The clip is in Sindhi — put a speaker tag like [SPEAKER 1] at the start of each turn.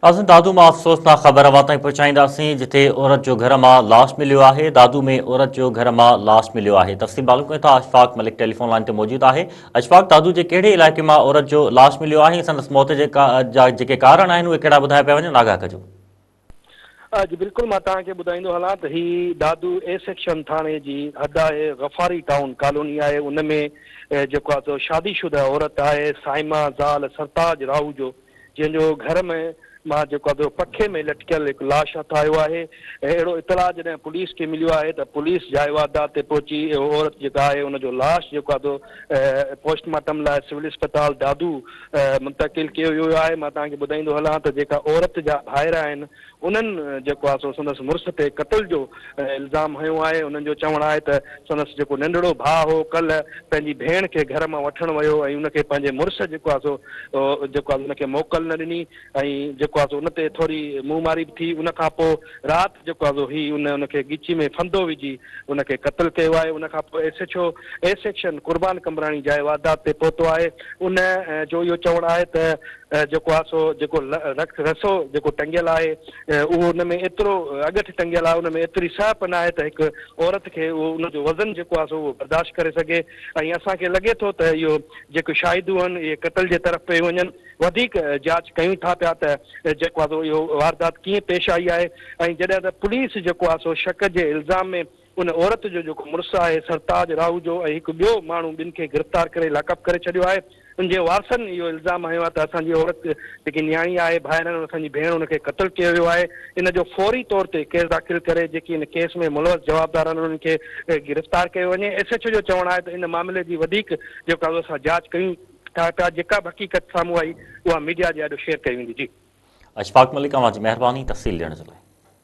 [SPEAKER 1] ناظرين دادو مان افسوسناڪ خبر اوهان تائين پهچائينداسين جتي عورت جو گهر مان لاش مليو آهي دادو ۾ عورت جو گهر مان لاش مليو آهي تفصيل معلوم ڪيون ٿا اشفاق ملڪ ٽيليفون لائين تي موجود آهي اشفاق دادو جي ڪهڙي علائقي مان عورت جو لاش مليو آهي ۽ سندس موت جي جا جيڪي ڪارڻ آهن اهي ڪهڙا ٻڌايا پيا وڃن آگاهه ڪجو.
[SPEAKER 2] جي بلڪل مان توهان کي ٻڌائيندو هلان ته هي دادو اي سيڪشن ٿاڻي جي حد آهي غفاري ٽائون ڪالوني آهي ان ۾ جيڪو آهي سو شادي شده عورت آهي صائمه زال سرتاج راهوجو جنهن جو گهر ۾ مان جيڪو آهي پکي ۾ لٽڪيل هڪ لاش هٿ آيو آهي ۽ اهڙو اطلاع جڏهن پوليس کي مليو آهي ته پوليس جاء واردات تي پهچي اهو عورت جيڪا آهي ان جو لاش جيڪو آهي پوسٽ مارٽم لاء سول اسپتال دادو منتقل ڪيو ويو آهي مان توهان کي ٻڌائيندو هلان ته جيڪا عورت جا ڀائر آهن انهن جيڪو آهي سو سندس مڙس تي قتل جو الزام هنيو آهي، انهن جو چوڻ آهي ته سندس جيڪو ننڍڙو ڀاء هو ڪلهه پنهنجي ڀيڻ کي گهر مان وٺڻ ويو ۽ ان کي پنهنجي مڙس جيڪو آهي سو جيڪو آهي ان کي موڪل نه ڏني ۽ جيڪو آهي سو ان تي ٿوري منهن ماري به ٿي ان کان پوء رات جيڪو آهي سو هي ان ان کي ڳچي ۾ ڦندو وجهي ان کي قتل ڪيو آهي ان کان پوء S H O A section Qurban Qambrani جاء واردات تي پهتو آهي ان جو اهو چوڻ آهي ته جيڪو آهي سو جيڪو رسو جيڪو ٽنگيل آهي اهو ان ۾ ايترو اڳٺ ٽنگيل آهي ان ۾ ايتري سهپ ناهي ته هڪ عورت کي اهو ان جو وزن جيڪو آهي سو اهو برداشت ڪري سگهي ۽ اسان کي لڳي ٿو ته اهو جيڪي شاهدون آهن اهي قتل جي طرف پيون وڃن وڌيڪ جاچ ڪيون ٿا پيا ته جيڪو آهي سو اهو واردات ڪيئن پيش آئي آهي ۽ جڏهن ته پوليس جيڪو آهي سو شڪ جي الزام ۾ ان عورت جو جيڪو مڙس آهي سرتاج راهوجو ۽ هڪ ٻيو ماڻهو ٻن کي گرفتار ڪري لاڪپ ڪري ڇڏيو آهي. ان جي وارثن اهو الزام هنيو آهي ته اسان جي عورت جيڪي نياڻي آهي ڀائرن ۽ اسان جي ڀيڻ ان کي قتل ڪيو ويو آهي ان جو فوري طور تي ڪيس داخل ڪري جيڪي ان ڪيس ۾ ملوث جوابدار آهن انهن کي گرفتار ڪيو وڃي. ايس ايڇ او جو چوڻ آهي ته ان معاملي جي وڌيڪ جيڪو آهي اسان جاچ ڪيون ٿا پيا جيڪا به حقيقت سامهون آئي اها ميڊيا جي آڏو شيئر ڪئي ويندي. جي.
[SPEAKER 1] اشفاق ملڪ اوهان جي مهرباني تفصيل ڏيڻ جي لاء.